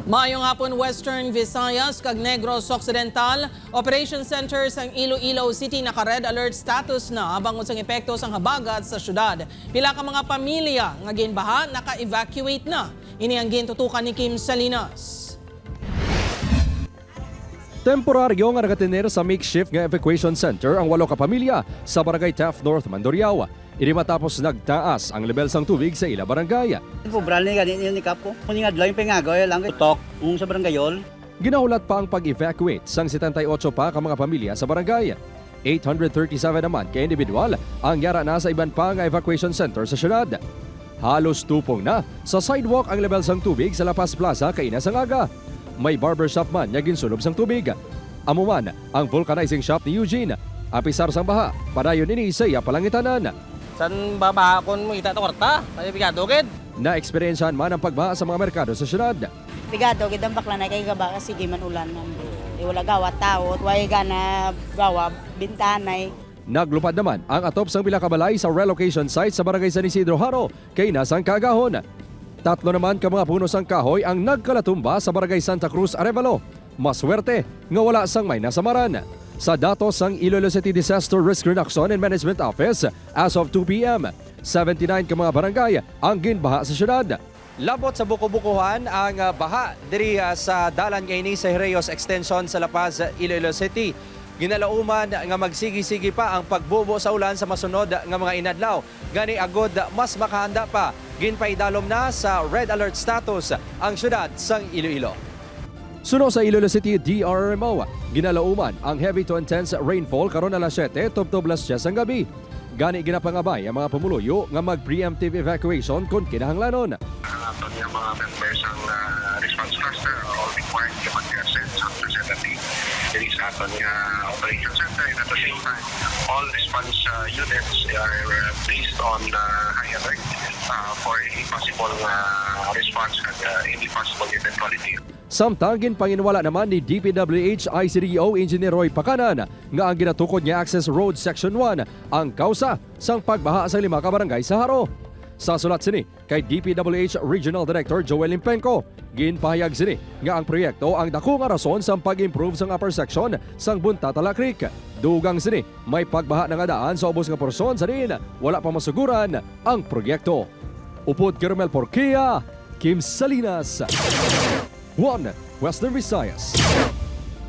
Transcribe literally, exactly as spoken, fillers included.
Maayong hapon, Western Visayas kag Negros Occidental. Operation Center sang Iloilo City naka-red alert status na bangod sang epekto sang habagat sa syudad. Pila ka mga pamilya nga ginbaha naka-evacuate na. Ini ang gintutukan ni Kim Salinas. Temporaryo nga nagatener sa makeshift nga evacuation center ang walo ka pamilya sa Barangay Taft North, Mandurriao. Ini matapos nagtaas ang lebel sang tubig sa ila barangay. Pobral ni gani ni Kapo. Kung nga adlaw yung pingagoy lang, tutok, kung sa barangayol. Ginahulat pa ang pag-evacuate sang setenta y ocho pa ka mga pamilya sa barangay. Eight hundred thirty-seven naman ka individual ang yara na sa iban pa nga evacuation center sa syudad. Halos tupong na sa sidewalk ang lebel sang tubig sa La Paz Plaza kaina sang aga. May barbershop man nga ginsulob sang tubig. Amo man ang vulcanizing shop ni Eugene. Apisar sang baha, padayon ini sa iya palangitanan. San babaha kon makita to kwarta? Kaya pigado gid. Naeksperyensyahan man ang pagbaha sa mga merkado sa syudad. Pigado gid ang bakla na kay gaba ka sige man ulan man. Di wala gawa tao, way gana gawa bintanay. Naglupad naman ang atop sang pila ka balay sa relocation site sa Barangay San Isidro Jaro kaina sang kaagahon. Tatlo naman ka mga puno sang kahoy ang nagkalatumba sa Barangay Santa Cruz, Arevalo. Maswerte nga wala sang may nasamaran. Sa datos sang Iloilo City Disaster Risk Reduction and Management Office, as of two P M, seventy-nine ka mga barangay ang ginbaha sa syudad. Labot sa buko-bukuhan ang, ah, baha diri, ah, sa dalan nga ini sa Herios Extension sa La Paz, Iloilo City. Ginalauman nga magsigi-sigi pa ang pagbubo sa ulan sa masunod nga mga inadlaw. Gani agud mas makahanda pa, ginpaidalom na sa red alert status ang syudad sang Iloilo. Suno sa Iloilo City D R R M O, ginalauman ang heavy to intense rainfall karon alas siyete tubtob alas dyes sang gabi. Gani ginapangabay ang mga pumuluyo nga mag-preemptive evacuation kon kinahanglanon. Ang aton nga mga members ang, ah, response cluster are all required nga mag-send sa facility diri sa aton nga operation center, and at the same time all response, ah, units are, ah, placed on, ah, high alert, ah, for any possible nga response and, ah, any possible eventuality. Samtang ginpanginwala naman ni D P W H I C D O Engineer Roy Pacanan nga ang ginatukod nga access road section one ang kausa sang pagbaha sa lima ka barangay sa Jaro. Sa sulat sini kay D P W H Regional Director Joel Limpenco, ginpahayag sini nga ang proyekto ang dako nga rason sang pag-improve sang upper section sang Buntatala Creek. Dugang sini, may pagbaha na nga daan sa ubos nga porsyon sa diin wala pa masuguran ang proyekto. Upod kay Romel Porquia, Kim Salinas, One Western Visayas.